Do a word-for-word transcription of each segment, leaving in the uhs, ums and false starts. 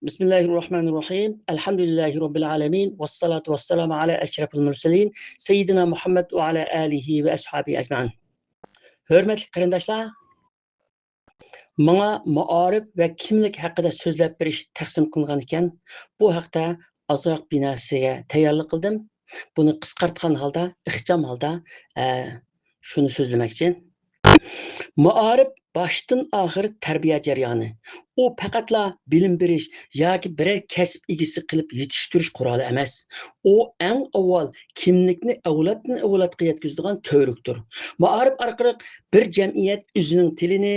بىسمىللاھىررەھمانىررەھىم. ئەلھەمدۇلىللاھى رەببىل ئالەمىن. ۋەسسالاتۇ ۋەسسالامۇ ئەلا ئەشرەفىل مۇرسەلىن. سەييىدىنا مۇھەممەد ۋە ئەلا ئالىھى ۋە ئەسھابىھى ئەجمەئىن. ھۆرمەتلىك قېرىنداشلار، ماڭا مائارىپ ۋە كىملىك ھەققىدە سۆزلەپ بېرىش تەقسىم قىلىنغان ئىكەن، بۇ ھەقتە ئازراق بىر نەرسىگە تەييارلىق قىلدىم. بۇنى قىسقارتقان ھالدا، ئىخچام ھالدا، ئە، شۇنى سۆزلىمەكچى. مائارىپ باشتىن ئاخىر تەربىيە جەريانى. ئۇ پەقەتلا بىلىم بېرىش ياكى بىرەر كەسىپ ئىگىسى قىلىپ يېتىشتۈرۈش قورالى ئەمەس. ئۇ ئەڭ ئاۋۋال كىملىكنى ئەۋلادتىن ئەۋلادقا يەتكۈزىدىغان كۆۋرۈكتۇر. مائارىپ ئارقىلىق بىر جەمئىيەت ئۆزىنىڭ تىلىنى،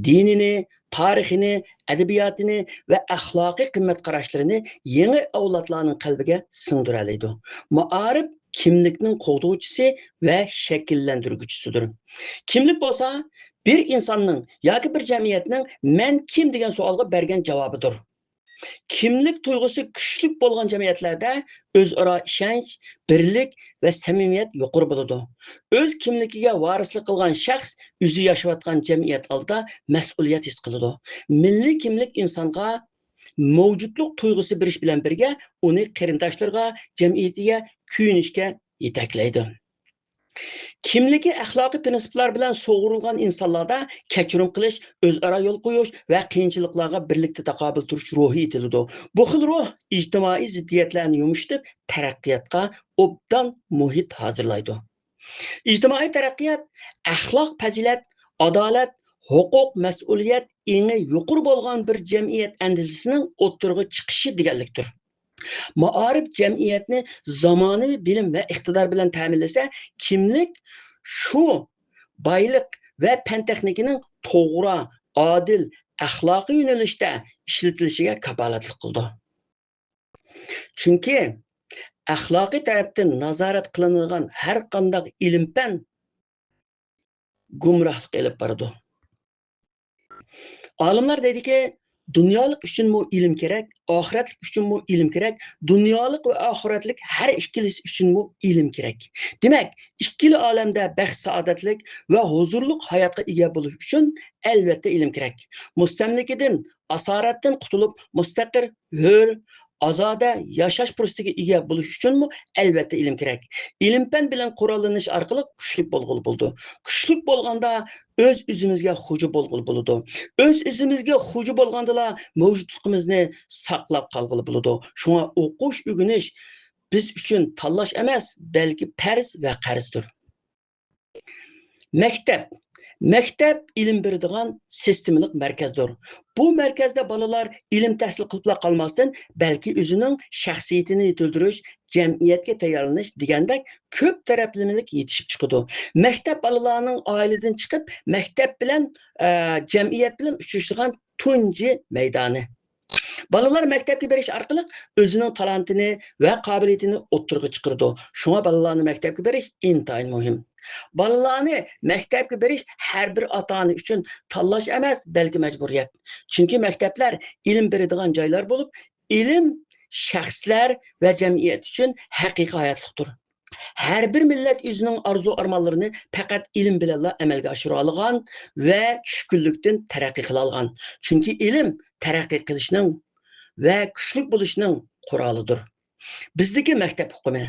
دىنىنى، تارىخىنى، ئەدەبىياتىنى ۋە ئەخلاقىي قىممەت قاراشلىرىنى يېڭى ئەۋلادلارنىڭ قەلبىگە سىڭدۈرەلەيدۇ. مائارىپ كىملىكنىڭ قوغدىغۇچىسى ۋە شەكىللەندۈرگۈچىسىدۇر. كىملىك بولسا بىر ئىنساننىڭ ياكى بىر جەمئىيەتنىڭ «مەن كىم؟» دېگەن سوئالغا بەرگەن جاۋابىدۇر. كىملىك تۇيغۇسى كۈچلۈك بولغان جەمئىيەتلەردە ئۆزئارا ئىشەنچ، بىرلىك ۋە سەمىمىيەت يۇقىرى بولىدۇ. ئۆز كىملىكىگە ۋارىسلىق قىلغان شەخس ئۆزى ياشاۋاتقان جەمئىيەت ئالدىدا مەسئۇلىيەت ھېس قىلىدۇ. مىللىي كىملىك ئىنسانغا مەۋجۇتلۇق تۇيغۇسى بېرىش بىلەن بىرگە، ئۇنى قېرىنداشلىرىغا، جەمئىيىتىگە كۆيۈنۈشكە يېتەكلەيدۇ. كىملىكى ئەخلاقىي پىرىنسىپلار بىلەن سۇغۇرۇلغان ئىنسانلاردا كەچۈرۈم قىلىش، ئۆزئارا يول قويۇش ۋە قىيىنچىلىقلارغا بىرلىكتە تاقابىل تۇرۇش روھى يېتىلىدۇ. بۇ خىل روھ ئىجتىمائىي زىددىيەتلەرنى يۇمشىتىپ، تەرەققىياتقا ئوبدان مۇھىت ھازىرلايدۇ. ئىجتىمائىي تەرەققىيات، ئەخلاق پەزىلەت، ئادالەت، ھوقۇق، مەسئۇلىيەت ئېڭى يۇقىرى بولغان بىر جەمئىيەت ئەندىزىسىنىڭ ئوتتۇرىغا چىقىشى دېگەنلىكتۇر. مائارىپ جەمئىيەتنى زامانىۋى بىلىم ۋە ئىقتىدار بىلەن تەمىنلىسە، كىملىك شۇ بايلىق ۋە پەن-تېخنىكىنىڭ توغرا، ئادىل، ئەخلاقىي يۆنىلىشتە ئىشلىتىلىشىگە كاپالەتلىك قىلىدۇ. چۈنكى ئەخلاقىي تەرەپتىن نازارەت قىلىنىدىغان ھەر قانداق ئىلىم-پەن گۇمراھلىققا ئېلىپ بارىدۇ. ئالىملار دەيدىكى، دۇنيالىق ئۈچۈنمۇ ئىلىم كېرەك، ئاخىرەتلىك ئۈچۈنمۇ ئىلىم كېرەك، دۇنيالىق ۋە ئاخىرەتلىك ھەر ئىككىلىسى ئۈچۈنمۇ ئىلىم كېرەك. دېمەك، ئىككىلا ئالەمدە بەخت-سائادەتلىك ۋە ھۇزۇرلۇق ھاياتقا ئىگە بولۇش ئۈچۈن ئەلۋەتتە ئىلىم كېرەك. مۇستەملىكىدىن، ئاسارەتتىن قۇتۇلۇپ، مۇستەقىل، ھۆر، ئازادە ياشاش پۇرسىتىگە ئىگە بولۇش ئۈچۈنمۇ ئەلۋەتتە ئىلىم كېرەك. ئىلىم-پەن بىلەن قوراللىنىش ئارقىلىق كۈچلۈك بولغىلى بولىدۇ. كۈچلۈك بولغاندا ئۆز-ئۆزىمىزگە خوجا بولغىلى بولىدۇ. ئۆز-ئۆزىمىزگە خوجا بولغاندىلا مەۋجۇتلۇقىمىزنى ساقلاپ قالغىلى بولىدۇ. شۇڭا ئوقۇش-ئۆگىنىش بىز ئۈچۈن تاللاش ئەمەس، بەلكى پەرز ۋە قەرزدۇر. مەكتەپ. مەكتەپ ئىلىم بېرىدىغان سىستېمىلىق مەركەزدۇر. بۇ مەركەزدە بالىلار ئىلىم تەھسىل قىلىپلا قالماستىن، بەلكى ئۆزىنىڭ شەخسىيىتىنى يېتىلدۈرۈش، جەمئىيەتكە تەييارلىنىش دېگەندەك كۆپ تەرەپلىمىلىك يېتىشىپ چىقىدۇ. مەكتەپ بالىلارنىڭ ئائىلىدىن چىقىپ، مەكتەپ بىلەن، ئە، جەمئىيەت بىلەن ئۇچرىشىدىغان تۇنجى مەيدانى. بالىلار مەكتەپكە بېرىش ئارقىلىق ئۆزىنىڭ تالانتىنى ۋە قابىلىيىتىنى ئوتتۇرىغا چىقىرىدۇ. شۇڭا بالىلارنى مەكتەپكە بېرىش ئىنتايىن مۇھىم. بالىلارنى مەكتەپكە بېرىش ھەر بىر ئاتا-ئانا ئۈچۈن تاللاش ئەمەس، بەلكى مەجبۇرىيەت. چۈنكى مەكتەپلەر ئىلىم بېرىدىغان جايلار بولۇپ، ئىلىم شەخسلەر ۋە جەمئىيەت ئۈچۈن ھەقىقىي ھاياتلىقتۇر. ھەر بىر مىللەت ئۆزىنىڭ ئارزۇ-ئارمانلىرىنى پەقەت ئىلىم بىلەنلا ئەمەلگە ئاشۇرالىغان ۋە چۈشكۈنلۈكتىن تەرەققىي قىلالىغان. چۈنكى ئىلىم تەرەققىي قىلىشنىڭ ۋە كۈچلۈك بولۇشنىڭ قورالىدۇر. بىزدىكى مەكتەپ ئۇقۇمى.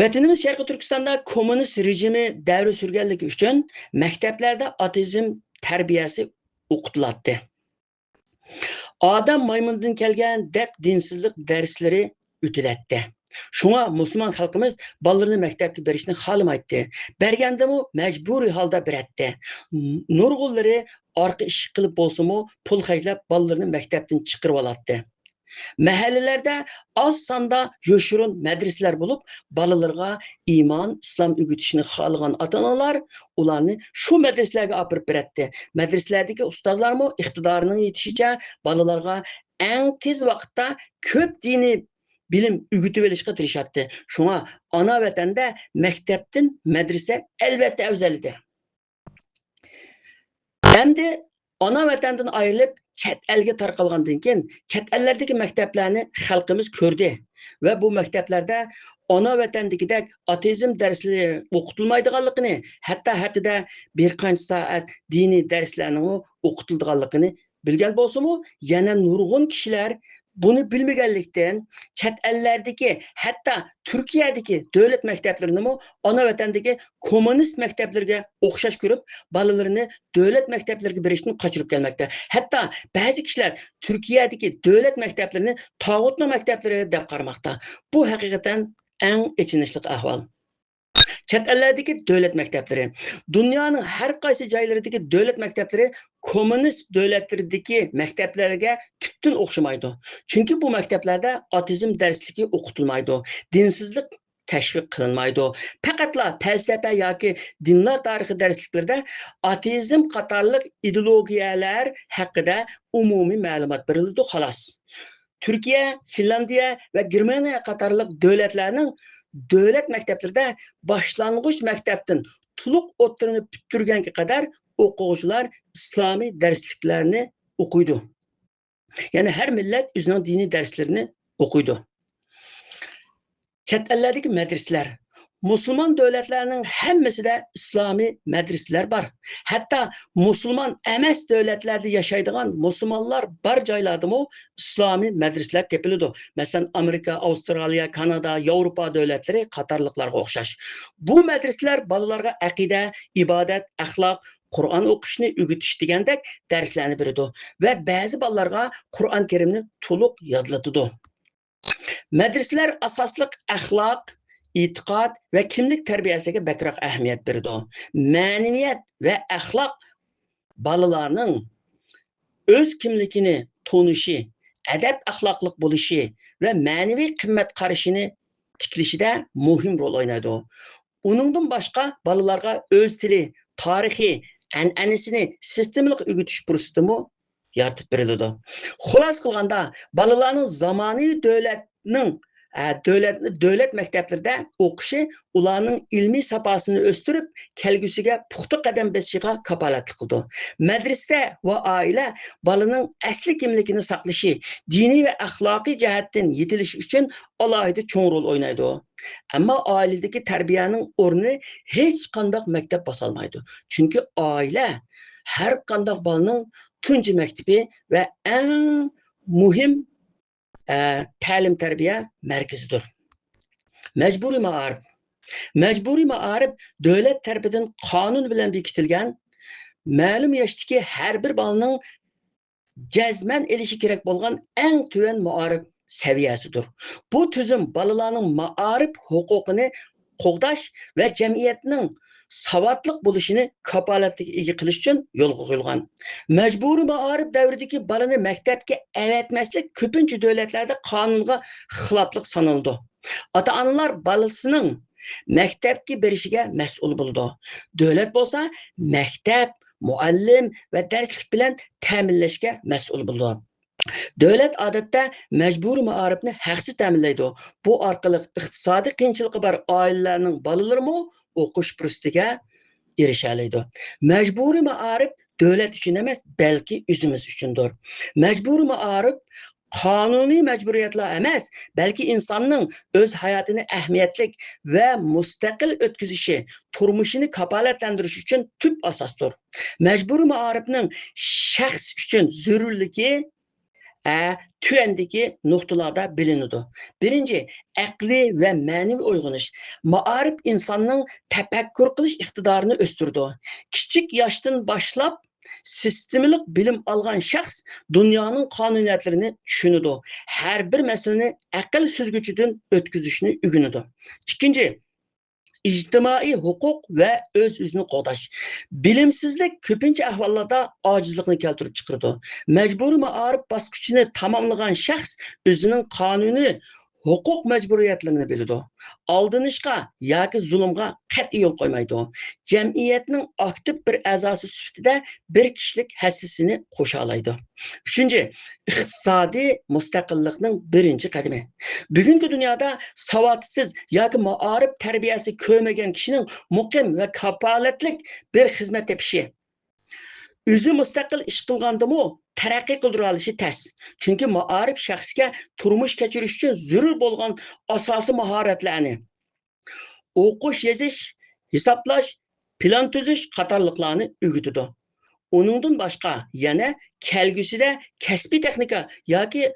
ۋەتىنىمىز شەرقىي تۈركىستاندا كوممۇنىست رېجىمى دەۋر سۈرگەنلىكى ئۈچۈن مەكتەپلەردە ئاتېئىزم تەربىيەسى ئوقۇتۇلاتتى. «ئادەم مايمۇندىن كەلگەن» دەپ دىنسىزلىق دەرسلىرى ئۆتۈلەتتى. شۇڭا مۇسۇلمان خەلقىمىز بالىلىرىنى مەكتەپكە بېرىشنى خالىمايتتى. بەرگەندىمۇ مەجبۇرىي ھالدا بېرەتتى. نۇرغۇنلىرى ئارقا ئىشىك قىلىپ بولسىمۇ پۇل خەجلەپ بالىلىرىنى مەكتەپتىن چىقىرىۋالاتتى. مەھەللىلەردە ئاز ساندا يوشۇرۇن مەدرىسىلەر بولۇپ، بالىلىرىغا ئىمان، ئىسلام ئۆگىتىشنى خالىغان ئاتا-ئانىلار ئۇلارنى شۇ مەدرىسىلەرگە ئاپىرىپ بېرەتتى. مەدرىسىلەردىكى ئۇستازلارمۇ ئىقتىدارىنىڭ يېتىشىچە بالىلارغا ئەڭ تېز ۋاقىتتا كۆپ دىنىي بىلىم ئۆگىتىۋېلىشقا تىرىشاتتى. شۇڭا ئانا ۋەتەندە مەكتەپتىن مەدرىسە ئەلۋەتتە ئەۋزەل ئىدى. ئەمدى ئانا ۋەتەندىن ئايرىلىپ، چەت ئەلگە تارقالغاندىن كېيىن، چەت ئەللەردىكى مەكتەپلەرنى خەلقىمىز كۆردى ۋە بۇ مەكتەپلەردە ئانا ۋەتەندىكىدەك ئاتېئىزم دەرسلىرى ئوقۇتۇلمايدىغانلىقىنى، ھەتتا ھەپتىدە بىر قانچە سائەت دىنىي دەرسلەرنىڭمۇ ئوقۇتۇلىدىغانلىقىنى بىلگەن بولسىمۇ، يەنە نۇرغۇن كىشىلەر بۇنى بىلمىگەنلىكتىن، چەت ئەللەردىكى، ھەتتا تۈركىيەدىكى دۆلەت مەكتەپلىرىنىمۇ ئانا ۋەتەندىكى كوممۇنىست مەكتەپلىرىگە ئوخشاش كۆرۈپ، بالىلىرىنى دۆلەت مەكتەپلىرىگە بېرىشتىن قاچۇرۇپ كەلمەكتە. ھەتتا بەزى كىشىلەر تۈركىيەدىكى دۆلەت مەكتەپلىرىنى تاغۇتنىڭ مەكتەپلىرى دەپ قارىماقتا. بۇ ھەقىقەتەن ئەڭ ئېچىنىشلىق ئەھۋال. چەت ئەللەردىكى دۆلەت مەكتەپلىرى. دۇنيانىڭ ھەر قايسى جايلىرىدىكى دۆلەت مەكتەپلىرى كوممۇنىست دۆلەتلىرىدىكى مەكتەپلەرگە تۈپتىن ئوخشىمايدۇ. چۈنكى بۇ مەكتەپلەردە ئاتېئىزم دەرسلىكى ئوقۇتۇلمايدۇ، دىنسىزلىق تەشۋىق قىلىنمايدۇ. پەقەتلا پەلسەپە ياكى دىنلار تارىخى دەرسلىكلىرىدە ئاتېئىزم قاتارلىق ئىدېئولوگىيەلەر ھەققىدە ئومۇمىي مەلۇمات بېرىلىدۇ، خالاس. تۈركىيە، فىنلاندىيە ۋە گېرمانىيە قاتارلىق دۆلەتلەرنىڭ دۆلەت مەكتەپلىرىدە باشلانغۇچ مەكتەپتىن تولۇق ئوتتۇرىنى پۈتتۈرگەنگە قەدەر ئوقۇغۇچىلار ئىسلامىي دەرسلىكلەرنى ئوقۇيدۇ. يەنى ھەر مىللەت ئۆزىنىڭ دىنىي دەرسلىرىنى ئوقۇيدۇ. چەت ئەللەردىكى مەدرىسىلەر. مۇسۇلمان دۆلەتلەرنىڭ ھەممىسىدە ئىسلامىي مەدرىسىلەر بار. ھەتتا مۇسۇلمان ئەمەس دۆلەتلەردە ياشايدىغان مۇسۇلمانلار بار جايلاردىمۇ ئىسلامىي مەدرىسىلەر تېپىلىدۇ. مەسىلەن، ئامېرىكا، ئاۋسترالىيە، كانادا، ياۋروپا دۆلەتلىرى قاتارلىقلارغا ئوخشاش. بۇ مەدرىسىلەر بالىلارغا ئەقىدە، ئىبادەت، ئەخلاق، قۇرئان ئوقۇشنى ئۆگىتىش دېگەندەك دەرسلەرنى بېرىدۇ ۋە بەزى بالىلارغا قۇرئان كەرىمنى تولۇق يادلىتىدۇ. مەدرىسىلەر ئاساسلىق ئەخلاق، ئېتىقاد ۋە كىملىك تەربىيەسىگە بەكرەك ئەھمىيەت بېرىدۇ. مەنىۋىيەت ۋە ئەخلاق بالىلارنىڭ ئۆز كىملىكىنى تونۇشى، ئەدەپ-ئەخلاقلىق بولۇشى ۋە مەنىۋى قىممەت قارىشىنى تىكلىشىدە مۇھىم رول ئوينايدۇ. ئۇنىڭدىن باشقا، بالىلارغا ئۆز تىلى، تارىخى، ئەنئەنىسىنى سىستېمىلىق ئۆگىتىش پۇرسىتىمۇ يارىتىپ بېرىلىدۇ. خۇلاسە قىلغاندا، بالىلارنىڭ زامانىۋى دۆلەتنىڭ، ئە، دۆلەت، دۆلەت مەكتەپلىرىدە ئوقۇشى ئۇلارنىڭ ئىلمىي ساپاسىنى ئۆستۈرۈپ، كەلگۈسىگە پۇختا قەدەم بېسىشىغا كاپالەتلىك قىلىدۇ. مەدرىسە ۋە ئائىلە بالىنىڭ ئەسلى كىملىكىنى ساقلىشى، دىنىي ۋە ئەخلاقىي جەھەتتىن يېتىلىشى ئۈچۈن ئالاھىدە چوڭ رول ئوينايدۇ. ئەمما ئائىلىدىكى تەربىيەنىڭ ئورنىنى ھېچقانداق مەكتەپ باسالمايدۇ. چۈنكى ئائىلە ھەر قانداق بالىنىڭ تۇنجى مەكتىپى ۋە ئەڭ مۇھىم، ئە، تەلىم-تەربىيە مەركىزىدۇر. مەجبۇرىي مائارىپ. مەجبۇرىي مائارىپ دۆلەت تەرىپىدىن قانۇن بىلەن بېكىتىلگەن، مەلۇم ياشتىكى ھەر بىر بالىنىڭ جەزمەن ئېلىشى كېرەك بولغان ئەڭ تۆۋەن مائارىپ سەۋىيەسىدۇر. بۇ تۈزۈم بالىلارنىڭ مائارىپ ھوقۇقىنى قوغداش ۋە جەمئىيەتنىڭ ساۋاتلىق بولۇشىنى كاپالەتكە ئىگە قىلىش ئۈچۈن يولغا قويۇلغان. مەجبۇرىي مائارىپ دەۋرىدىكى بالىنى مەكتەپكە ئەۋەتمەسلىك كۆپىنچە دۆلەتلەردە قانۇنغا خىلاپلىق سانىلىدۇ. ئاتا-ئانىلار بالىسىنىڭ مەكتەپكە بېرىشىگە مەسئۇل بولىدۇ. دۆلەت بولسا مەكتەپ، مۇئەللىم ۋە دەرسلىك بىلەن تەمىنلەشكە مەسئۇل بولىدۇ. دۆلەت ئادەتتە مەجبۇرىي مائارىپنى ھەقسىز تەمىنلەيدۇ. بۇ ئارقىلىق ئىقتىسادىي قىيىنچىلىقى بار ئائىلىلەرنىڭ بالىلىرىمۇ ئوقۇش پۇرسىتىگە ئېرىشەلەيدۇ. مەجبۇرىي مائارىپ دۆلەت ئۈچۈن ئەمەس، بەلكى ئۆزىمىز ئۈچۈندۇر. مەجبۇرىي مائارىپ قانۇنىي مەجبۇرىيەتلا ئەمەس، بەلكى ئىنساننىڭ ئۆز ھاياتىنى ئەھمىيەتلىك ۋە مۇستەقىل ئۆتكۈزۈشى، تۇرمۇشىنى كاپالەتلەندۈرۈش ئۈچۈن تۈپ ئاساستۇر. مەجبۇرىي مائارىپنىڭ شەخس ئۈچۈن زۆرۈرلۈكى، ئە، تۆۋەندىكى نۇقتىلاردا بىلىنىدۇ. بىرىنچى، ئەقلىي ۋە مەنىۋى ئويغىنىش. مائارىپ ئىنساننىڭ تەپەككۇر قىلىش ئىقتىدارىنى ئۆستۈرىدۇ. كىچىك ياشتىن باشلاپ سىستېمىلىق بىلىم ئالغان شەخس دۇنيانىڭ قانۇنىيەتلىرىنى چۈشىنىدۇ. ھەر بىر مەسىلىنى ئەقىل سۈزگۈچىدىن ئۆتكۈزۈشنى ئۆگىنىدۇ. ئىككىنچى، ئىجتىمائىي ھوقۇق ۋە ئۆز-ئۆزىنى قوغداش. بىلىمسىزلىك كۆپىنچە ئەھۋاللاردا ئاجىزلىقنى كەلتۈرۈپ چىقىرىدۇ. مەجبۇرىي مائارىپ باسقۇچىنى تاماملىغان شەخس ئۆزىنىڭ قانۇنىي ھوقۇق مەجبۇرىيەتلىرىنى بىلىدۇ. ئالدىنىشقا ياكى زۇلۇمغا قەتئىي يول قويمايدۇ. جەمئىيەتنىڭ ئاكتىپ بىر ئەزاسى سۈپىتىدە بىر كىشىلىك ھەسسىسىنى قوشالايدۇ. ئۈچىنچى، ئىقتىسادىي مۇستەقىللىقنىڭ بىرىنچى قەدىمى. بۈگۈنكى دۇنيادا ساۋاتسىز ياكى مائارىپ تەربىيەسى كۆرمىگەن كىشىنىڭ مۇقىم ۋە كاپالەتلىك بىر خىزمەت تېپىشى، ئۆزى مۇستەقىل ئىش قىلغاندىمۇ تەرەققىي قىلدۇرالىشى تەس. چۈنكى مائارىپ شەخسكە تۇرمۇش كەچۈرۈش ئۈچۈن زۆرۈر بولغان ئاساسىي ماھارەتلەرنى، ئوقۇش، يېزىش، ھېسابلاش، پىلان تۈزۈش قاتارلىقلارنى ئۆگىتىدۇ. ئۇنىڭدىن باشقا يەنە كەلگۈسىدە كەسپىي تېخنىكا ياكى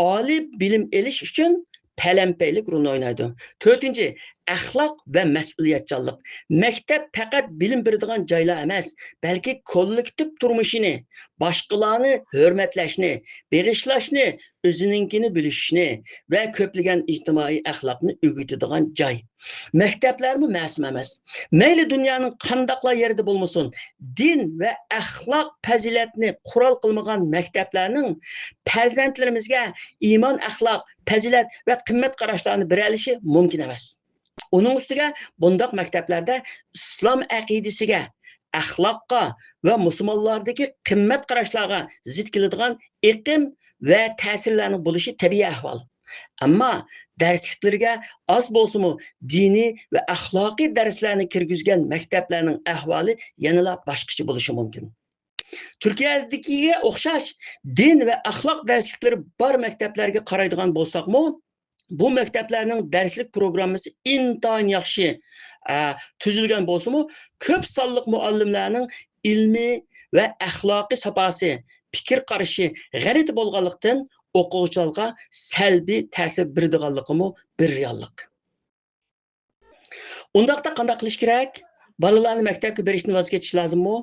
ئالىي بىلىم ئېلىش ئۈچۈن پەلەمپەيلىك رولىنى ئوينايدۇ. تۆتىنچى، ئەخلاق ۋە مەسئۇلىيەتچانلىق. مەكتەپ پەقەت بىلىم بېرىدىغان جايلا ئەمەس، بەلكى كوللېكتىپ تۇرمۇشىنى، باشقىلارنى ھۆرمەتلەشنى، بېغىشلاشنى، ئۆزىنىڭكىنى بىلىشىشنى ۋە كۆپلىگەن ئىجتىمائىي ئەخلاقنى ئۆگىتىدىغان جاي. مەكتەپلەرمۇ مەسۇم ئەمەس. مەيلى دۇنيانىڭ قانداقلا يېرىدە بولمىسۇن، دىن ۋە ئەخلاق پەزىلەتنى قورال قىلمىغان مەكتەپلەرنىڭ پەرزەنتلىرىمىزگە ئىمان، ئەخلاق، پەزىلەت ۋە قىممەت قاراشلارنى بېرەلىشى مۇمكىن ئەمەس. ئۇنىڭ ئۈستىگە بۇنداق مەكتەپلەردە ئىسلام ئەقىدىسىگە، ئەخلاققا ۋە مۇسۇلمانلاردىكى قىممەت قاراشلارغا زىت كېلىدىغان ئېقىم ۋە تەسىرلەرنىڭ بولۇشى تەبىئىي ئەھۋال. ئەمما دەرسلىكلىرىگە ئاز بولسىمۇ دىنىي ۋە ئەخلاقىي دەرسلەرنى كىرگۈزگەن مەكتەپلەرنىڭ ئەھۋالى يەنىلا باشقىچە بولۇشى مۇمكىن. تۈركىيەدىكىگە ئوخشاش دىن ۋە ئەخلاق دەرسلىكلىرى بار مەكتەپلەرگە قارايدىغان بولساقمۇ، بۇ مەكتەپلەرنىڭ دەرسلىك پروگراممىسى ئىنتايىن ياخشى، ئە، تۈزۈلگەن بولسىمۇ، كۆپ سانلىق مۇئەللىملەرنىڭ ئىلمىي ۋە ئەخلاقىي ساپاسى، پىكىر قارىشى غەلىتە بولغانلىقتىن، ئوقۇغۇچىلارغا سەلبىي تەسىر بېرىدىغانلىقىمۇ بىر رېئاللىق. ئۇنداقتا قانداق قىلىش كېرەك؟ بالىلارنى مەكتەپكە بېرىشتىن ۋاز كېچىش لازىممۇ؟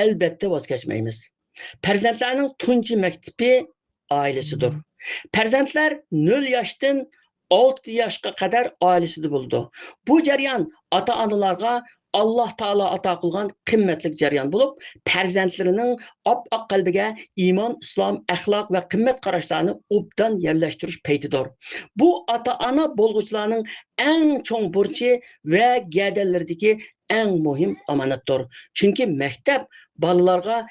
ئەلبەتتە ۋاز كەچمەيمىز. پەرزەنتلەرنىڭ تۇنجى مەكتىپى ئائىلىسىدۇر. پەرزەنتلەر نۆل ياشتىن ئالتە ياشقا قەدەر ئائىلىسىدە بولىدۇ. بۇ جەريان ئاتا-ئانىلارغا ئاللاھ تائالا ئاتا قىلغان قىممەتلىك جەريان بولۇپ، پەرزەنتلىرىنىڭ ئاپئاق قەلبىگە ئىمان، ئىسلام، ئەخلاق ۋە قىممەت قاراشلارنى ئوبدان يەرلەشتۈرۈش پەيتىدۇر. بۇ ئاتا-ئانا بولغۇچىلارنىڭ ئەڭ چوڭ بۇرچى ۋە گەدەنلىرىدىكى ئەڭ مۇھىم ئامانەتتۇر. چۈنكى مەكتەپ بالىلارغا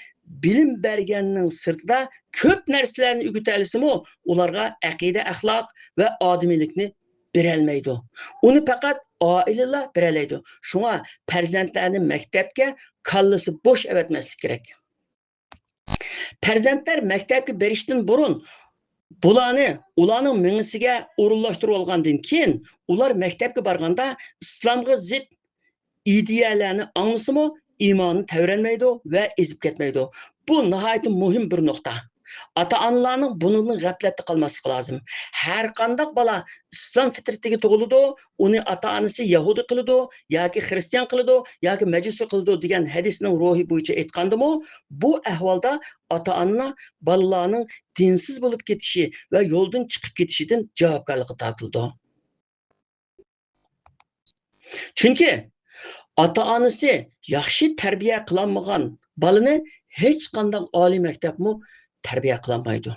بىلىم بەرگەننىڭ سىرتىدا كۆپ نەرسىلەرنى ئۆگىتەلىسىمۇ، ئۇلارغا ئەقىدە، ئەخلاق ۋە ئادىمىيلىكنى بېرەلمەيدۇ. ئۇنى پەقەت ئائىلىلا بېرەلەيدۇ. شۇڭا پەرزەنتلەرنى مەكتەپكە كاللىسى بوش ئەۋەتمەسلىك كېرەك. پەرزەنتلەر مەكتەپكە بېرىشتىن بۇرۇن بۇلارنى ئۇلارنىڭ مېڭىسىگە ئورۇنلاشتۇرۇۋالغاندىن كېيىن، ئۇلار مەكتەپكە بارغاندا ئىسلامغا زىت ئىدىيەلەرنى ئاڭلىسىمۇ، ئىمانى تەۋرەنمەيدۇ ۋە ئېزىپ كەتمەيدۇ. بۇ ناھايىتى مۇھىم بىر نۇقتا. ئاتا-ئانىلارنىڭ بۇنىڭدىن غەپلەتتە قالماسلىقى لازىم. ھەر قانداق بالا ئىسلام فىترىتىگە تۇغۇلىدۇ، ئۇنى ئاتا-ئانىسى يەھۇدىي قىلىدۇ ياكى خىرىستىيان قىلىدۇ ياكى مەجۇسى قىلىدۇ دېگەن ھەدىسنىڭ روھى بويىچە ئېيتقاندىمۇ، بۇ ئەھۋالدا ئاتا-ئانىلار بالىلارنىڭ دىنسىز بولۇپ كېتىشى ۋە يولدىن چىقىپ كېتىشىدىن جاۋابكارلىققا تارتىلىدۇ. چۈنكى ئاتا-ئانىسى ياخشى تەربىيە قىلالمىغان بالىنى ھېچقانداق ئالىي مەكتەپمۇ تەربىيە قىلالمايدۇ.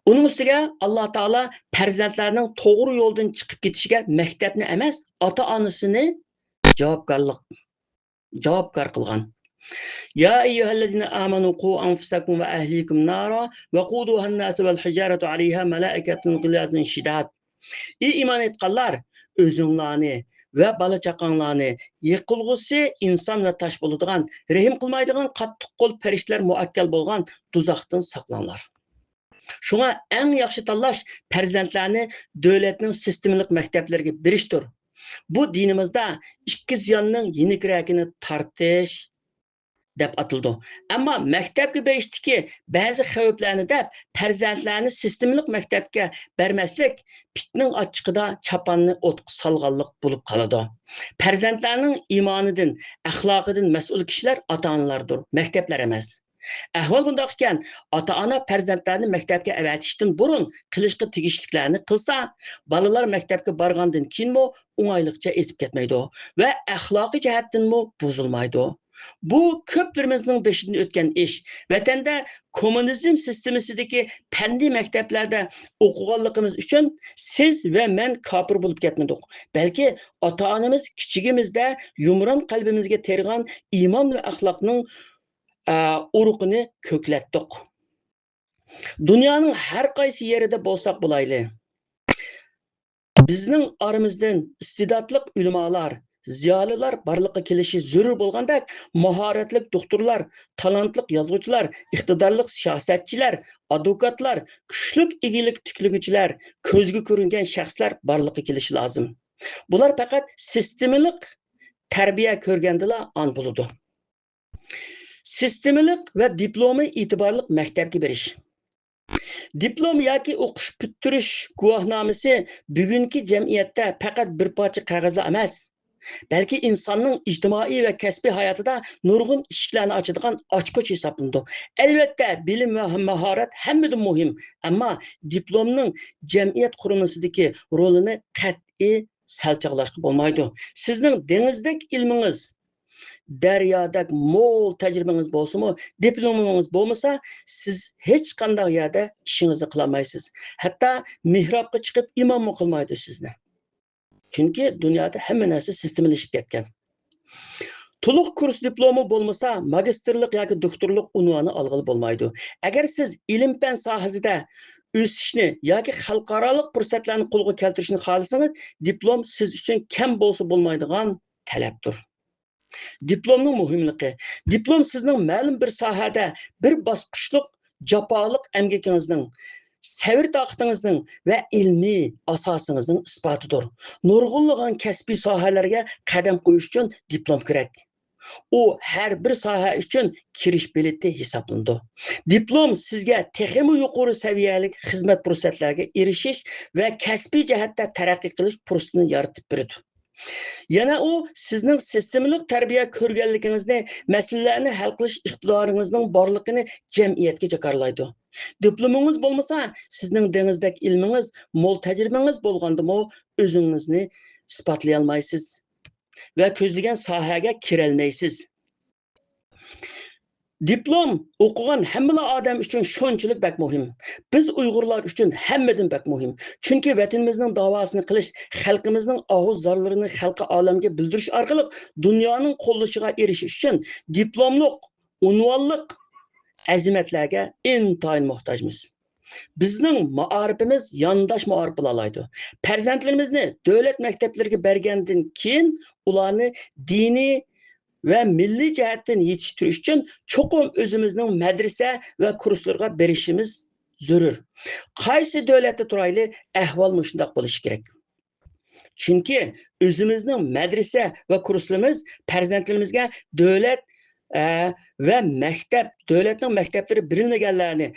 ئۇنىڭ ئۈستىگە ئاللا تائالا پەرزەنتلەرنىڭ توغرا يولدىن چىقىپ كېتىشىگە مەكتەپنى ئەمەس، ئاتا-ئانىسىنى جاۋابكارلىق، جاۋابكار قىلغان. يا أيها الذين آمنوا قوا أنفسكم وأهليكم نارا وقودها الناس والحجارة عليها ملائكة غلاظ شداد. ئى ئىمان ئېيتقانلار، ئۆزۈڭلارنى ۋە بالا-چاقاڭلارنى يېقىلغۇسى ئىنسان ۋە تاش بولىدىغان، رەھىم قىلمايدىغان قاتتىق قول پەرىشتىلەر مۇئەككەل بولغان دوزاختىن ساقلاڭلار. شۇڭا ئەڭ ياخشى تاللاش پەرزەنتلەرنى دۆلەتنىڭ سىستېمىلىق مەكتەپلىرىگە بېرىشتۇر. بۇ دىنىمىزدا ئىككى زىياننىڭ يېنىك رەكىنى تارتىش دەپ ئاتىلىدۇ. ئەمما مەكتەپكە بېرىشتىكى بەزى خەۋپلەرنى دەپ، پەرزەنتلەرنى سىستېمىلىق مەكتەپكە بەرمەسلىك پىتنىڭ ئاچچىقىدا چاپاننى ئوتقا سالغانلىق بولۇپ قالىدۇ. پەرزەنتلەرنىڭ ئىمانىدىن، ئەخلاقىدىن مەسئۇل كىشىلەر ئاتا-ئانىلاردۇر، مەكتەپلەر ئەمەس. ئەھۋال بۇنداق ئىكەن، ئاتا-ئانا پەرزەنتلەرنى مەكتەپكە ئەۋەتىشتىن بۇرۇن قىلىشقا تېگىشلىكلەرنى قىلسا، بالىلار مەكتەپكە بارغاندىن كېيىنمۇ ئوڭايلىقچە ئېزىپ كەتمەيدۇ ۋە ئەخلاقىي جەھەتتىنمۇ بۇزۇلمايدۇ. بۇ كۆپلىرىمىزنىڭ بېشىدىن ئۆتكەن ئىش. ۋەتەندە كوممۇنىزم سىستېمىسىدىكى پەننىي مەكتەپلەردە ئوقۇغانلىقىمىز ئۈچۈن سىز ۋە مەن كاپىر بولۇپ كەتمىدۇق. بەلكى ئاتا-ئانىمىز كىچىكىمىزدە يۇمران قەلبىمىزگە تېرىغان ئىمان ۋە ئەخلاقنىڭ ئە، ئۇرۇقىنى كۆكلەتتۇق. دۇنيانىڭ ھەر قايسى يېرىدە بولساق بولايلى، بىزنىڭ ئارىمىزدىن ئىستېداتلىق ئۆلىمالار، زىيالىيلار بارلىققا كېلىشى زۆرۈر بولغاندەك، ماھارەتلىك دوختۇرلار، تالانتلىق يازغۇچىلار، ئىقتىدارلىق سىياسەتچىلەر، ئادۋوكاتلار، كۈچلۈك ئىگىلىك تىكلىگۈچىلەر، كۆزگە كۆرۈنگەن شەخسلەر بارلىققا كېلىشى لازىم. بۇلار پەقەت سىستېمىلىق تەربىيە كۆرگەندىلا ئان بولىدۇ. سىستېمىلىق ۋە دىپلومى ئېتىبارلىق مەكتەپكە بېرىش. دىپلوم ياكى ئوقۇش پۈتتۈرۈش گۇۋاھنامىسى بۈگۈنكى جەمئىيەتتە پەقەت بىر پارچە قەغەزلا ئەمەس، بەلكى ئىنساننىڭ ئىجتىمائىي ۋە كەسپىي ھاياتىدا نۇرغۇن ئىشىكلەرنى ئاچىدىغان ئاچقۇچ ھېسابلىنىدۇ. ئەلۋەتتە، بىلىم ۋە ماھارەت ھەممىدىن مۇھىم، ئەمما دىپلومنىڭ جەمئىيەت قۇرۇلمىسىدىكى رولىنى قەتئىي سەل چاغلاشقا بولمايدۇ. سىزنىڭ دېڭىزدەك ئىلمىڭىز، دەريادەك مول تەجرىبىڭىز بولسىمۇ، دىپلومىڭىز بولمىسا، سىز ھېچقانداق يەردە ئىشىڭىزنى قىلالمايسىز. ھەتتا مېھرابقا چىقىپ ئىماممۇ قىلمايدۇ سىزنى. چۈنكى دۇنيادا ھەممە نەرسە سىستېمىلىشىپ كەتكەن. تولۇق كۇرس دىپلومى بولمىسا، ماگىستىرلىق ياكى دوكتورلۇق ئۇنۋانى ئالغىلى بولمايدۇ. ئەگەر سىز ئىلىم-پەن ساھەسىدە ئۆسۈشنى ياكى خەلقئارالىق پۇرسەتلەرنى قولغا كەلتۈرۈشنى خالىسىڭىز، دىپلوم سىز ئۈچۈن كەم بولسا بولمايدىغان تەلەپتۇر. دىپلومنىڭ مۇھىملىقى. دىپلوم سىزنىڭ مەلۇم بىر ساھەدە بىر باسقۇچلۇق جاپالىق ئەمگىكىڭىزنىڭ، سەۋر-تاقىتىڭىزنىڭ ۋە ئىلمىي ئاساسىڭىزنىڭ ئىسپاتىدۇر. نۇرغۇنلىغان كەسپىي ساھەلەرگە قەدەم قويۇش ئۈچۈن دىپلوم كېرەك. ئۇ ھەر بىر ساھە ئۈچۈن كىرىش بېلىتى ھېسابلىنىدۇ. دىپلوم سىزگە تېخىمۇ يۇقىرى سەۋىيەلىك خىزمەت پۇرسەتلەرگە ئېرىشىش ۋە كەسپىي جەھەتتە تەرەققىي قىلىش پۇرسىتىنى يارىتىپ بېرىدۇ. يەنە ئۇ سىزنىڭ سىستېمىلىق تەربىيە كۆرگەنلىكىڭىزنى، مەسىلىلەرنى ھەل قىلىش ئىقتىدارىڭىزنىڭ بارلىقىنى جەمئىيەتكە جاكارلايدۇ. دىپلومىڭىز بولمىسا، سىزنىڭ دېڭىزدەك ئىلمىڭىز، مول تەجرىبىڭىز بولغاندىمۇ ئۆزىڭىزنى ئىسپاتلىيالمايسىز ۋە كۆزلىگەن ساھەگە كىرەلمەيسىز. دىپلوم ئوقۇغان ھەممىلا ئادەم ئۈچۈن شۇنچىلىك بەك مۇھىم. بىز ئۇيغۇرلار ئۈچۈن ھەممىدىن بەك مۇھىم. چۈنكى ۋەتىنىمىزنىڭ داۋاسىنى قىلىش، خەلقىمىزنىڭ ئاھۇ زارلىرىنى خەلقى ئالەمگە بىلدۈرۈش ئارقىلىق دۇنيانىڭ قوللىشىغا ئېرىشىش ئۈچۈن دىپلوملۇق، ئۇنۋانلىق ئەزىمەتلەرگە ئىنتايىن موھتاجمىز. بىزنىڭ مائارىپىمىز يانداش مائارىپ بولالايدۇ. پەرزەنتلىرىمىزنى دۆلەت مەكتەپلىرىگە بەرگەندىن كېيىن، ئۇلارنى دىنىي ۋە مىللىي جەھەتتىن يېتىشتۈرۈش ئۈچۈن چوقۇم ئۆزىمىزنىڭ مەدرىسە ۋە كۇرسلىرىغا بېرىشىمىز زۆرۈر. قايسى دۆلەتتە تۇرايلى، ئەھۋال مۇشۇنداق بولۇشى كېرەك. چۈنكى ئۆزىمىزنىڭ مەدرىسە ۋە كۇرسلىرىمىز پەرزەنتلىرىمىزگە دۆلەت، ئە، ۋە مەكتەپ، دۆلەتنىڭ مەكتەپلىرى بېرىلمىگەنلەرنى،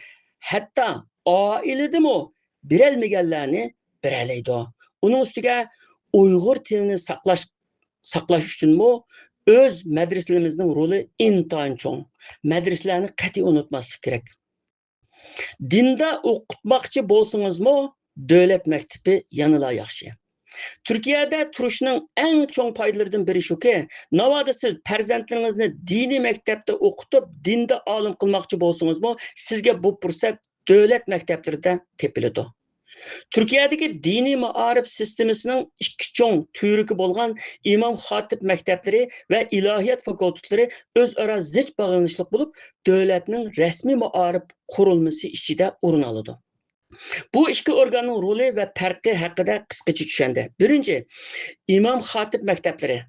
ھەتتا ئائىلىدىمۇ بېرەلمىگەنلەرنى بېرەلەيدۇ. ئۇنىڭ ئۈستىگە ئۇيغۇر تىلىنى ساقلاش، ساقلاش ئۈچۈنمۇ ئۆز مەدرىسىلىرىمىزنىڭ رولى ئىنتايىن چوڭ. مەدرىسىلەرنى قەتئىي ئۇنتۇماسلىق كېرەك. دىندا ئوقۇتماقچى بولسىڭىزمۇ، دۆلەت مەكتىپى يەنىلا ياخشى. تۈركىيەدە تۇرۇشنىڭ ئەڭ چوڭ پايدىلىرىدىن بىرى شۇكى، ناۋادا سىز پەرزەنتلىرىڭىزنى دىنىي مەكتەپتە ئوقۇتۇپ، دىندا ئالىم قىلماقچى بولسىڭىزمۇ، سىزگە بۇ پۇرسەت دۆلەت مەكتەپلىرىدە تېپىلىدۇ. تۈركىيەدىكى دىنىي مائارىپ سىستېمىسىنىڭ ئىككى چوڭ تۈۋرۈكى بولغان ئىمام خاتىپ مەكتەپلىرى ۋە ئىلاھىيات فاكۇلتېتلىرى ئۆزئارا زىچ باغلىنىشلىق بولۇپ، دۆلەتنىڭ رەسمىي مائارىپ قۇرۇلمىسى ئىچىدە ئورۇن ئالىدۇ. بۇ ئىككى ئورگاننىڭ رولى ۋە پەرقى ھەققىدە قىسقىچە چۈشەندى. بىرىنچى، ئىمام خاتىپ مەكتەپلىرى.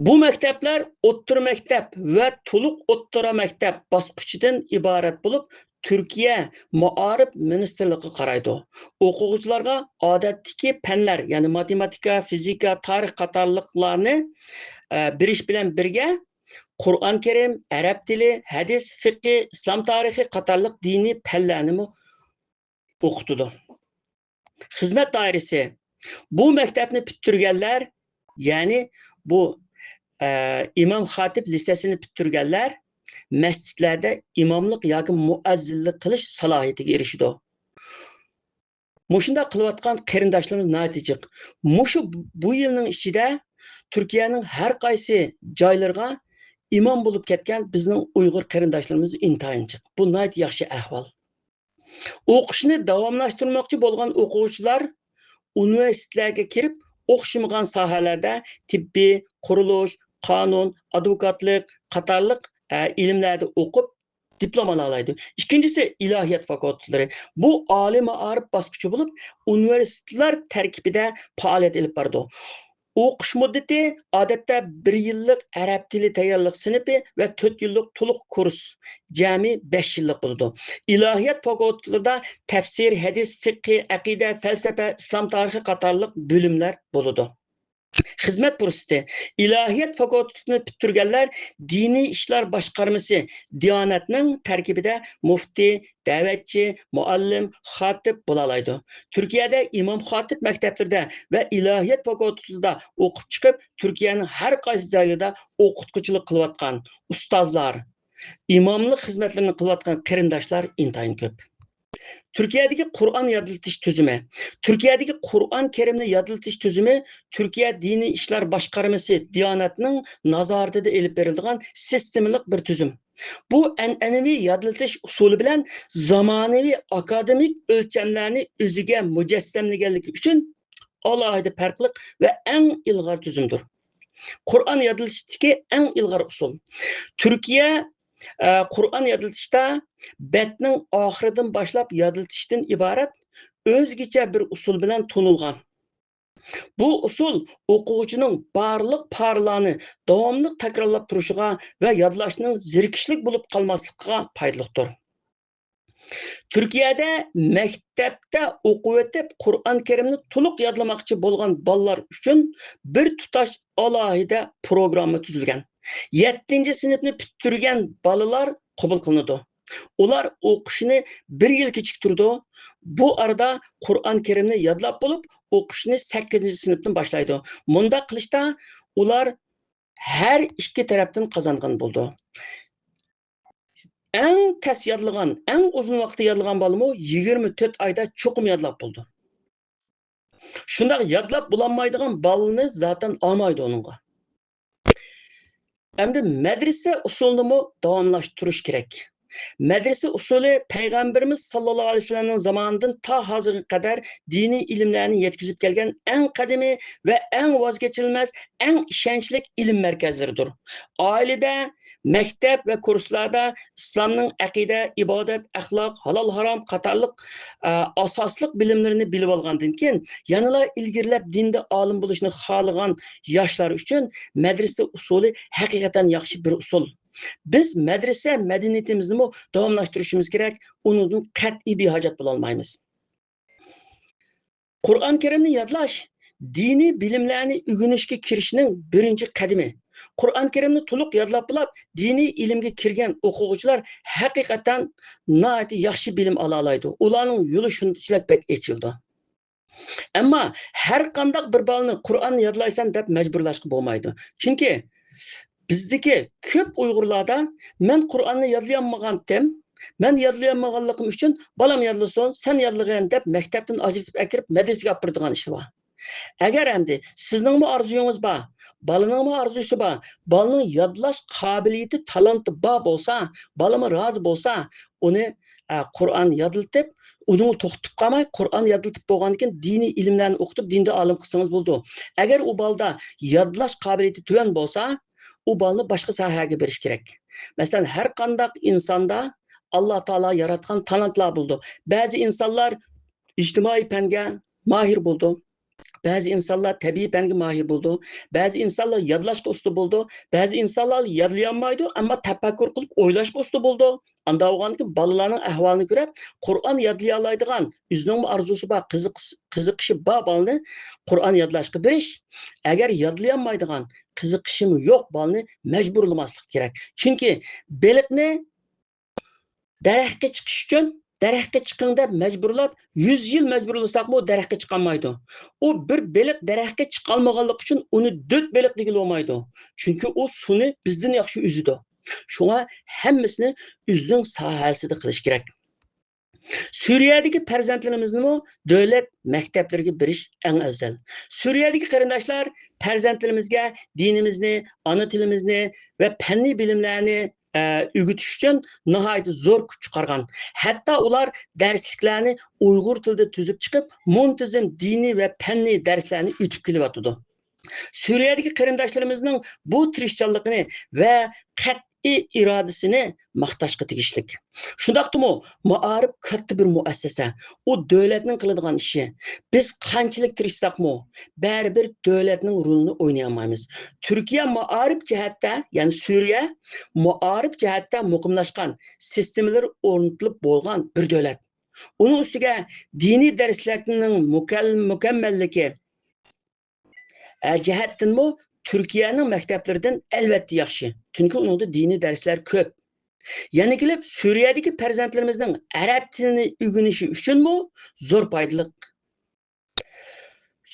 بۇ مەكتەپلەر ئوتتۇرا مەكتەپ ۋە تولۇق ئوتتۇرا مەكتەپ باسقۇچىدىن ئىبارەت بولۇپ، تۈركىيە مائارىپ مىنىستىرلىقىغا قارايدۇ. ئوقۇغۇچىلارغا ئادەتتىكى پەنلەر، يەنى ماتېماتىكا، فىزىكا، تارىخ قاتارلىقلارنى، ئە، بېرىش بىلەن بىرگە، قۇرئان كەرىم، ئەرەب تىلى، ھەدىس، فىقھى، ئىسلام تارىخى قاتارلىق دىنىي پەنلەرنىمۇ ئوقۇتىدۇ. خىزمەت دائىرىسى. بۇ مەكتەپنى پۈتتۈرگەنلەر، يەنى بۇ، ئە، ئىمام خاتىپ لىسېسىنى پۈتتۈرگەنلەر مەسچىتلەردە ئىماملىق ياكى مۇئەززىنلىك قىلىش سالاھىيىتىگە ئېرىشىدۇ. مۇشۇنداق قىلىۋاتقان قېرىنداشلىرىمىز ناھايىتى جىق. مۇشۇ بۇ يىلنىڭ ئىچىدە تۈركىيەنىڭ ھەر قايسى جايلىرىغا ئىمام بولۇپ كەتكەن بىزنىڭ ئۇيغۇر قېرىنداشلىرىمىز ئىنتايىن جىق. بۇ ناھايىتى ياخشى ئەھۋال. ئوقۇشنى داۋاملاشتۇرماقچى بولغان ئوقۇغۇچىلار ئۇنىۋېرسىتېتلارغا كىرىپ، ئوخشىمىغان ساھەلەردە تېببىي، قۇرۇلۇش، قانۇن، ئادۋوكاتلىق قاتارلىق، ئە، ئىلىملەردە ئوقۇپ، دىپلوم ئالالايدۇ. ئىككىنچىسى، ئىلاھىيات فاكۇلتېتلىرى. بۇ ئالىي مائارىپ باسقۇچى بولۇپ، ئۇنىۋېرسىتېتلار تەركىبىدە پائالىيەت ئېلىپ بارىدۇ. ئوقۇش مۇددىتى ئادەتتە بىر يىللىق ئەرەب تىلى تەييارلىق سىنىپى ۋە تۆت يىللىق تولۇق كۇرس، جەمئىي بەش يىللىق بولىدۇ. ئىلاھىيات فاكۇلتېتلىرىدا تەپسىر، ھەدىس، فىقھى، ئەقىدە، پەلسەپە، ئىسلام تارىخى قاتارلىق بۆلۈملەر بولىدۇ. خىزمەت پۇرسىتى. ئىلاھىيات فاكۇلتېتىنى پۈتتۈرگەنلەر دىنىي ئىشلار باشقارمىسى، دىيانەتنىڭ تەركىبىدە مۇفتى، دەۋەتچى، مۇئەللىم، خاتىپ بولالايدۇ. تۈركىيەدە ئىمام خاتىپ مەكتەپلىرىدە ۋە ئىلاھىيات فاكۇلتېتىدا ئوقۇپ چىقىپ، تۈركىيەنىڭ ھەر قايسى جايلىرىدا ئوقۇتقۇچىلىق قىلىۋاتقان ئۇستازلار، ئىماملىق خىزمەتلىرىنى قىلىۋاتقان قېرىنداشلار ئىنتايىن كۆپ. تۈركىيەدىكى قۇرئان يادلىتىش تۈزۈمى. تۈركىيەدىكى قۇرئان كەرىمنى يادلىتىش تۈزۈمى تۈركىيە دىنىي ئىشلار باشقارمىسى، دىيانەتنىڭ نازارىتىدە ئېلىپ بېرىلىدىغان سىستېمىلىق بىر تۈزۈم. بۇ ئەنئەنىۋى يادلىتىش ئۇسۇلى بىلەن زامانىۋى ئاكادېمىك ئۆلچەملەرنى ئۆزىگە مۇجەسسەملىگەنلىكى ئۈچۈن ئالاھىدە پەرقلىق ۋە ئەڭ ئىلغار تۈزۈمدۇر. قۇرئان يادلىتىشتىكى ئەڭ ئىلغار ئۇسۇل. تۈركىيە، ئە، قۇرئان يادلىتىشتا بەتنىڭ ئاخىرىدىن باشلاپ يادلىتىشتىن ئىبارەت ئۆزگىچە بىر ئۇسۇل بىلەن تونۇلغان. بۇ ئۇسۇل ئوقۇغۇچىنىڭ بارلىق پارىلارنى داۋاملىق تەكرارلاپ تۇرۇشىغا ۋە يادلاشنىڭ زېرىكىشلىك بولۇپ قالماسلىقىغا پايدىلىقتۇر. تۈركىيەدە مەكتەپتە ئوقۇۋېتىپ، قۇرئان كەرىمنى تولۇق يادلىماقچى بولغان بالىلار ئۈچۈن بىر تۇتاش ئالاھىدە پروگرامما تۈزۈلگەن. يەتتىنچى سىنىپنى پۈتتۈرگەن بالىلار قوبۇل قىلىنىدۇ. ئۇلار ئوقۇشنى بىر يىل كېچىكتۈرىدۇ. بۇ ئارىدا قۇرئان كەرىمنى يادلاپ بولۇپ، ئوقۇشنى سەككىزىنچى سىنىپتىن باشلايدۇ. مۇنداق قىلىشتا ئۇلار ھەر ئىككى تەرەپتىن قازانغان بولىدۇ. ئەڭ تەس يادلىغان، ئەڭ ئۇزۇن ۋاقىتتا يادلىغان بالىمۇ يىگىرمە تۆت ئايدا چوقۇم يادلاپ بولىدۇ. شۇنداق يادلاپ بولالمايدىغان بالىنى زاتەن ئالمايدۇ ئۇنىڭغا. ئەمدى مەدرىسە ئۇسۇلىنىمۇ داۋاملاشتۇرۇش كېرەك. مەدرىسە ئۇسۇلى پەيغەمبىرىمىز ساللاللاھۇ ئەلەيھى ۋەسەللەمنىڭ زامانىدىن تا ھازىرغا قەدەر دىنىي ئىلىملەرنى يەتكۈزۈپ كەلگەن ئەڭ قەدىمىي ۋە ئەڭ ۋاز كېچىلمەس، ئەڭ ئىشەنچلىك ئىلىم مەركەزلىرىدۇر. ئائىلىدە، مەكتەپ ۋە كۇرسلاردا ئىسلامنىڭ ئەقىدە، ئىبادەت، ئەخلاق، ھالال-ھارام قاتارلىق، ئە، ئاساسلىق بىلىملىرىنى بىلىۋالغاندىن كېيىن، يەنىلا ئىلگىرىلەپ دىندا ئالىم بولۇشنى خالىغان ياشلار ئۈچۈن مەدرىسە ئۇسۇلى ھەقىقەتەن ياخشى بىر ئۇسۇل. بىز مەدرىسە مەدەنىيىتىمىزنىمۇ داۋاملاشتۇرۇشىمىز كېرەك، ئۇنىڭدىن قەتئىي بىھاجەت بولالمايمىز. قۇرئان كەرىمنى يادلاش دىنىي بىلىملەرنى ئۆگىنىشكە كىرىشنىڭ بىرىنچى قەدىمى. قۇرئان كەرىمنى تولۇق يادلاپ بولاپ، دىنىي ئىلىمگە كىرگەن ئوقۇغۇچىلار ھەقىقەتەن ناھايىتى ياخشى بىلىم ئالالايدۇ. ئۇلارنىڭ يولى شۇنچىلىك بەك ئېچىلىدۇ. ئەمما ھەر قانداق بىر بالىنى قۇرئان يادلايسەن دەپ مەجبۇرلاشقا بولمايدۇ. چۈنكى بىزدىكى كۆپ ئۇيغۇرلاردا مەن قۇرئاننى يادلىيالمىغانتىم، مەن يادلىيالمىغانلىقىم ئۈچۈن بالام يادلىسۇن، سەن يادلىغىن دەپ مەكتەپتىن ئاجرىتىپ ئەكىرىپ مەدرىسىگە ئاپىرىدىغان ئىشلار بار. ئەگەر ئەمدى سىزنىڭمۇ ئارزۇيىڭىز بار، بالىنىڭمۇ ئارزۇسى بار، بالىنىڭ يادلاش قابىلىيىتى، تالانتى بار بولسا، بالىمۇ رازى بولسا، ئۇنى، ئە، قۇرئان يادلىتىپ، ئۇنىڭغا توختىتىپ قالماي، قۇرئان يادلىتىپ بولغاندىن كېيىن دىنىي ئىلىملەرنى ئوقۇتۇپ، دىندا ئالىم قىلسىڭىز بولىدۇ. ئەگەر ئۇ بالىدا يادلاش قابىلىيىتى تۆۋەن بولسا، ئۇ بالىنى باشقا ساھەگە بېرىش كېرەك. مەسىلەن، ھەر قانداق ئىنساندا ئاللا تائالا ياراتقان تالانتلار بولىدۇ. بەزى ئىنسانلار ئىجتىمائىي پەنگە ماھىر بولىدۇ. بەزى ئىنسانلار تەبىئىي پەنگە ماھىر بولىدۇ. بەزى ئىنسانلار يادلاشقا ئۇستا بولىدۇ. بەزى ئىنسانلار يادلىيالمايدۇ، ئەمما تەپەككۇر قىلىپ ئويلاشقا ئۇستا بولىدۇ. ئاندا بولغاندىكىن بالىلارنىڭ ئەھۋالىنى كۆرۈپ، قۇرئان يادلىيالايدىغان، ئۆزىنىڭمۇ ئارزۇسى بار، قىزىقىش-، قىزىقىشى بار بالىنى قۇرئان يادلاشقا بېرىش. ئەگەر يادلىيالمايدىغان، قىزىقىشىمۇ يوق بالىنى مەجبۇرلىماسلىق كېرەك. چۈنكى بېلىقنى دەرەخكە چىقىش ئۈچۈن، دەرەخكە چىقىڭ دەپ مەجبۇرلاپ، يۈز يىل مەجبۇرلىساقمۇ دەرەخكە چىقالمايدۇ. ئۇ بىر بېلىق دەرەخكە چىقالمىغانلىقى ئۈچۈن ئۇنى دۆت بېلىق دېگىلى بولمايدۇ. چۈنكى ئۇ سۇنى بىزدىن ياخشى ئۈزىدۇ. شۇڭا ھەممىسىنى ئۆزىنىڭ ساھەسىدە قىلىش كېرەك. سۈرىيەدىكى پەرزەنتلىرىمىزنىمۇ دۆلەت مەكتەپلىرىگە بېرىش ئەڭ ئەۋزەل. سۈرىيەدىكى قېرىنداشلار پەرزەنتلىرىمىزگە دىنىمىزنى، ئانا تىلىمىزنى ۋە پەننىي بىلىملەرنى، ئە، ئۆگىتىش ئۈچۈن ناھايىتى زور كۈچ چىقارغان. ھەتتا ئۇلار دەرسلىكلەرنى ئۇيغۇر تىلىدا تۈزۈپ چىقىپ، مۇنتىزىم دىنىي ۋە پەننىي دەرسلەرنى ئۆتۈپ كېلىۋاتىدۇ. سۈرىيەدىكى قېرىنداشلىرىمىزنىڭ بۇ تىرىشچانلىقىنى ۋە قەتئىي ئىرادىسىنى ماختاشقا تېگىشلىك. شۇنداقتىمۇ، مائارىپ كاتتا بىر مۇئەسسەسە. ئۇ دۆلەتنىڭ قىلىدىغان ئىشى. بىز قانچىلىك تىرىشساقمۇ، بەرىبىر دۆلەتنىڭ رولىنى ئوينىيالمايمىز. تۈركىيە مائارىپ جەھەتتە، يەنى سۈرىيە مائارىپ جەھەتتە مۇقىملاشقان، سىستېمىلىرى ئورنىتىلىپ بولغان بىر دۆلەت. ئۇنىڭ ئۈستىگە دىنىي دەرسلىكنىڭ مۇكەل-، مۇكەممەللىكى، ئە، جەھەتتىنمۇ تۈركىيەنىڭ مەكتەپلىرىدىن ئەلۋەتتە ياخشى. چۈنكى ئۇنىڭدا دىنىي دەرسلەر كۆپ. يەنە كېلىپ، سۈرىيەدىكى پەرزەنتلىرىمىزنىڭ ئەرەب تىلىنى ئۆگىنىشى ئۈچۈنمۇ زور پايدىلىق.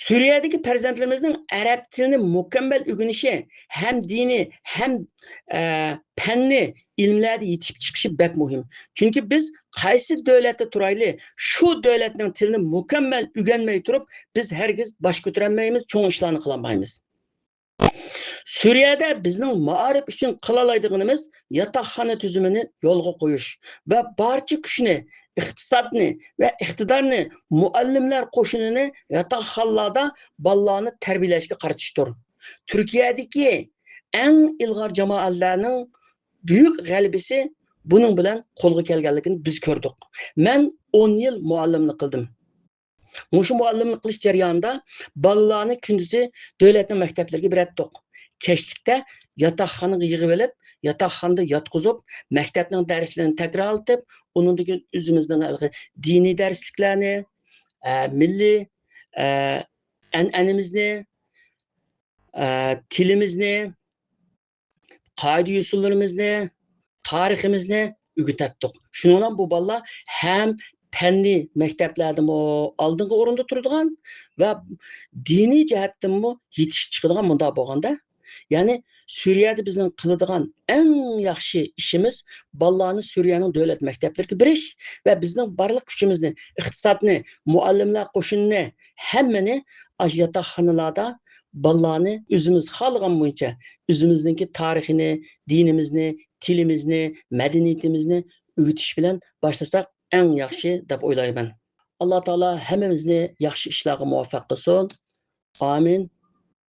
سۈرىيەدىكى پەرزەنتلىرىمىزنىڭ ئەرەب تىلىنى مۇكەممەل ئۆگىنىشى ھەم دىنىي، ھەم، ئە، پەننىي ئىلىملەردە يېتىشىپ چىقىشى بەك مۇھىم. چۈنكى بىز قايسى دۆلەتتە تۇرايلى، شۇ دۆلەتنىڭ تىلىنى مۇكەممەل ئۆگەنمەي تۇرۇپ، بىز ھەرگىز باش كۆتۈرەلمەيمىز، چوڭ ئىشلارنى قىلالمايمىز. سۈرىيەدە بىزنىڭ مائارىپ ئۈچۈن قىلالايدىغىنىمىز ياتاقخانا تۈزۈمىنى يولغا قويۇش ۋە بارچە كۈچنى، ئىقتىسادنى ۋە ئىقتىدارنى مۇئەللىملەر قوشۇنىنى ياتاقخانىلاردا بالىلارنى تەربىيەلەشكە قارىتىشتۇر. تۈركىيەدىكى ئەڭ ئىلغار جامائەتلەرنىڭ بۈيۈك غەلىبىسى بۇنىڭ بىلەن قولغا كەلگەنلىكىنى بىز كۆردۇق. مەن ئون يىل مۇئەللىملىك قىلدىم. مۇشۇ مۇئەللىملىك قىلىش جەريانىدا بالىلارنى كۈندۈزى دۆلەتنىڭ مەكتەپلىرىگە بېرەتتۇق. كەچلىكتە ياتاقخانىغا يىغىۋېلىپ، ياتاقخانىدا ياتقۇزۇپ، مەكتەپنىڭ دەرسلىرىنى تەكرارلىتىپ، ئۇنىڭدىن كېيىن ئۆزىمىزنىڭ ھېلىقى دىنىي دەرسلىكلەرنى، ئە، مىللىي، ئە، ئەنئەنىمىزنى، ئە، تىلىمىزنى، قائىدە-يوسۇنلىرىمىزنى، تارىخىمىزنى ئۆگىتەتتۇق. شۇنىڭ بىلەن بۇ بالىلار ھەم پەننىي مەكتەپلەردىمۇ ئالدىنقى ئورۇندا تۇرىدىغان ۋە دىنىي جەھەتتىنمۇ يېتىشىپ چىقىدىغان مۇنداق بولغاندا، يەنى سۈرىيەدە بىزنىڭ قىلىدىغان ئەڭ ياخشى ئىشىمىز بالىلارنى سۈرىيەنىڭ دۆلەت مەكتەپلىرىگە بېرىش ۋە بىزنىڭ بارلىق كۈچىمىزنى، ئىقتىسادنى، مۇئەللىملەر قوشۇنىنى، ھەممىنى ئاشۇ ياتاقخانىلاردا بالىلارنى ئۆزىمىز خالىغان بويىچە ئۆزىمىزنىڭكى تارىخىنى، دىنىمىزنى، تىلىمىزنى، مەدەنىيىتىمىزنى ئۆگىتىش بىلەن باشلىساق ئەڭ ياخشى دەپ ئويلايمەن. ئاللا تائالا ھەممىمىزنى ياخشى ئىشلارغا مۇۋەپپەق قىلسۇن. ئامىن.